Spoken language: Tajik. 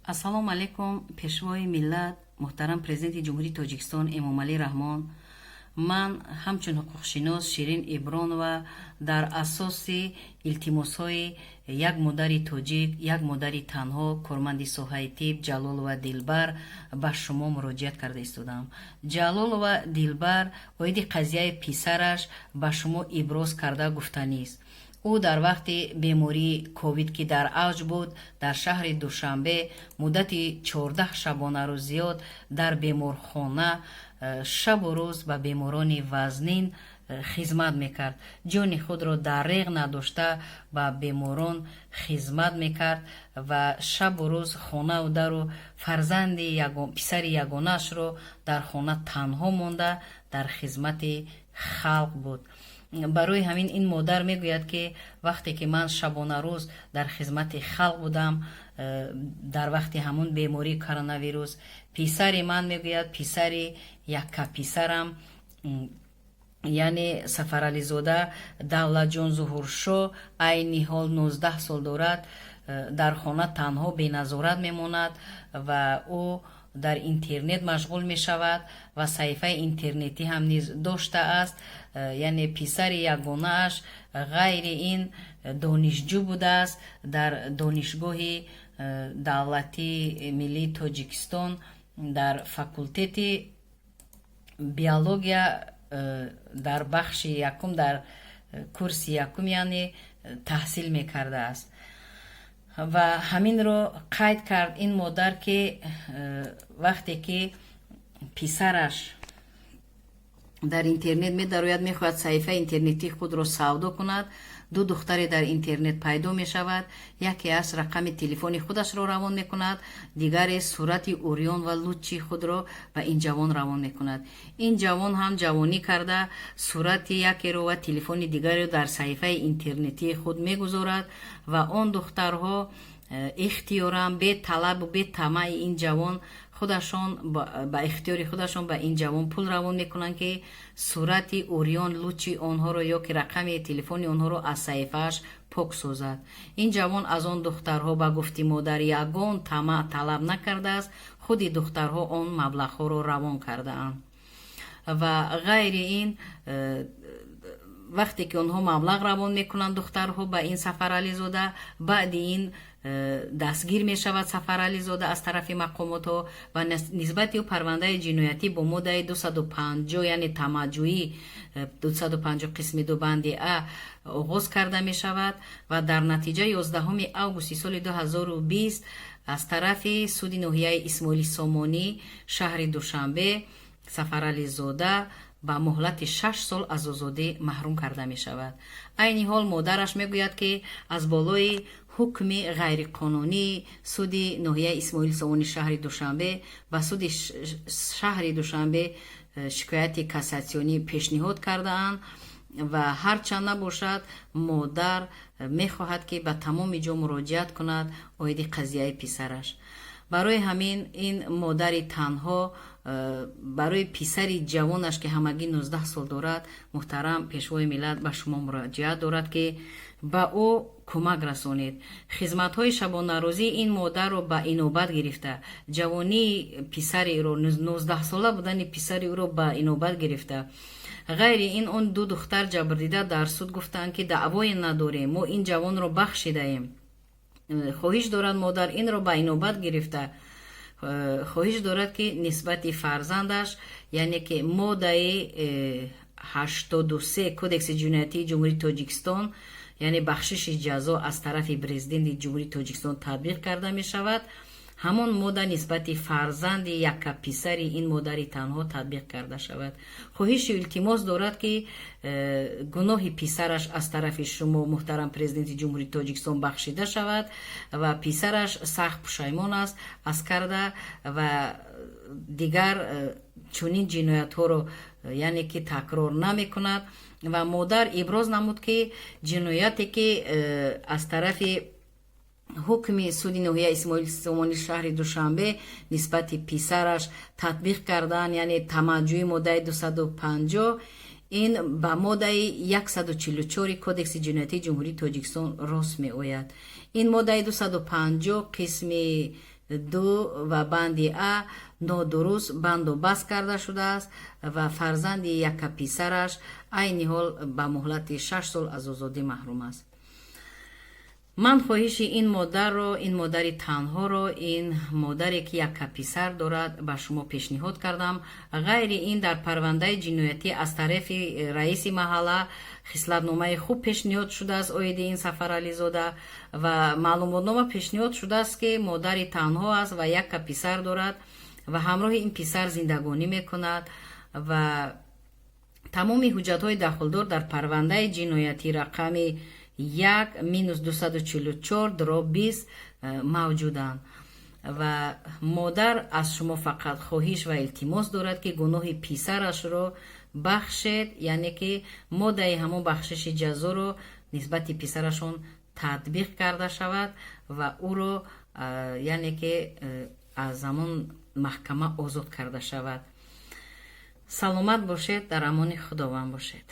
Ассалому алайкум, Пешвои миллат, муҳтарам Президенти Ҷумҳурии Тоҷикистон Эмомалӣ Раҳмон. Ман ҳамчун ҳуқуқшинос Ширин Ибронова дар асоси илтимосҳои як модари тоҷик, як модари танҳо, корманди соҳаи тиб Ҷалолова Дилбар ба шумо муроҷиат карда истодам. Ҷалолова Дилбар оиди қазияи писараш ба шумо иброз карда гуфтанист. Ӯ дар вақти бемории ковид, ки дар авҷ буд, дар шаҳри Душанбе муддати 14 шабонарӯз зиёд дар беморхона шабу рӯз ба беморони вазнин хизмат мекард. Ҷони худро дарреғ надошта, ба беморон хизмат мекард ва шабу рӯз хонаву дару фарзанди, писари ягонаашро дар хона танҳо монда, дар хизмати халқ буд. Барои ҳамин ин модар мегӯяд, ки вақте ки ман шабонарӯз дар хизмати халқ будам, дар вақти ҳамун бемории коронавирус, писари ман, мегӯяд, писари якка писарам, яъне Сафарализода Давлатҷон Зуҳуршо, айни ҳол 19 сол дорад, дар хона танҳо беназорат мемонад ва ӯ дар интернет машғул мешавад ва саҳифаи интернетӣ ҳам низ доштааст, яъне писари ягонааш. Ғайри ин донишҷӯ будааст дар Донишгоҳи давлатии миллии Тоҷикистон, дар факултети биология, дар бахши якум, дар курси якум, яъне таҳсил мекардааст. Ва ҳаминро қайд кард ин модар, ки вақте ки писараш дар интернет медарояд, мехоҳад саҳифаи интернетии худро савдо кунад, ду духтаре дар интернет пайдо мешавад. Яке аз рақами телефони худашро равон мекунад, дигаре сурати урён ва лучи худро ба ин ҷавон равон мекунад. Ин ҷавон ҳам ҷавонӣ карда, сурати якеро ва телефони дигареро дар саҳифаи интернетии худ мегузорад ва он духтарҳо ихтиёран, беталабу бетамаъи ин ҷавон, худашон ба ихтиёри худашон ба ин ҷавон пул равон мекунанд, ки сурати урён лучи онҳоро ё ки рақами телефони онҳоро аз саҳифааш пок созад. Ин ҷавон аз он духтарҳо, ба гуфти модар, ягон тамаъ талаб накардааст. Худи духтарҳо он маблағҳоро равон кардаанд. Ва ғайри ин, вақте ки онҳо маблағ равон мекунанд, духтарҳо, ба ин Сафарализода, баъди ин дастгир мешавад Сафарализода аз тарафи мақомотҳо ва нисбати ӯ парвандаи ҷиноятӣ бо моддаи 250, яъне тамаъҷӯӣ, 250 қисми 2 банди а оғоз карда мешавад. Ва дар натиҷа 11 августи соли 2020 аз тарафи суди ноҳияи Исмоили Сомонӣ шаҳри Душанбе Сафарализода ба муҳлати 6 сол аз озодӣ маҳрум карда мешавад. Айни ҳол модараш мегӯяд, ки аз болои ҳукми ғайриқонунии суди ноҳияи Исмоили Сомонӣ шаҳри Душанбе ба суди шаҳри Душанбе шикояти кассатсионӣ пешниҳод кардаанд. Ва ҳарчанд набошад, модар мехоҳад, ки ба тамоми ҷо муроҷиат кунад оиди қазияи писараш. Барои ҳамин ин модари танҳо барои писари ҷавонаш, ки ҳамагӣ 19 сол дорад, муҳтарам Пешвои миллат, ба шумо муроҷиат дорад, ки ба ӯ кӯмак расонед. Хизматҳои шабонарӯзии ин модарро ба инобат гирифта, ҷавонии писари ӯро, 19сола будани писари ӯро ба инобат гирифта. Ғайри ин, он ду духтар ҷабрдида дар суд гуфтанд, ки даъвое надорем, мо ин ҷавонро бахшидаем. Хоҳиш дорад модар, инро ба инобат гирифта, хоҳиш дорад, ки нисбати фарзандаш, яъне ки моддаи 83 Кодекси ҷиноятии Ҷумҳурии Тоҷикистон, яъне бахшиши ҷазо аз тарафи Президенти Ҷумҳурии Тоҷикистон татбиқ карда мешавад, ҳамон модда нисбати фарзанди якка писари ин модари танҳо татбиқ карда шавад. Хоҳишу илтимос дорад, ки гуноҳи писараш аз тарафи шумо, муҳтарам Президенти Ҷумҳурии Тоҷикистон, бахшида шавад. Ва писараш сахт пушаймон аст аз карда ва дигар чунин ҷиноятҳоро, яъне ки, такрор намекунад. Ва модар иброз намуд, ки ҷинояте ки аз тарафи ҳукми суди ноҳияи Исмоили Сомонӣ шаҳри Душанбе нисбати писараш татбиқ кардан, яъне тамаъҷӯи, моддаи 250, ин ба моддаи 144 Кодекси ҷиноятии Ҷумҳурии Тоҷикистон рост меояд. Ин моддаи 250 қисми 2 ва банди а нодуруст банду баст карда шудааст ва фарзанди якка писараш айни ҳол ба муҳлати 6 сол аз озодӣ маҳрум аст. Ман хоҳиши ин модарро, ин модари танҳоро, ин модаре, ки якка писар дорад, ба шумо пешниҳод кардам. Ғайри ин, дар парвандаи ҷиноятӣ аз тарафи раиси маҳалла хислатномаи хуб пешниҳод шудааст оиди ин Сафарализода ва маълумотнома пешниҳод шудааст, ки модари танҳо аст ва якка писар дорад ва ҳамроҳи ин писар зиндагонӣ мекунад ва тамоми ҳуҷҷатҳои дахлдор дар парвандаи ҷиноятӣ рақами 1-244/20 мавҷуданд. Ва модар аз шумо фақат хоҳиш ва илтимос дорад, ки гуноҳи писарашро бахшед, яъне ки моддаи ҳамон бахшиши ҷазоро нисбати писарашон татбиқ карда шавад ва ӯро, яъне ки, аз ҳамон маҳкама озод карда шавад. Саломат бошед, дар амони Худованд бошед.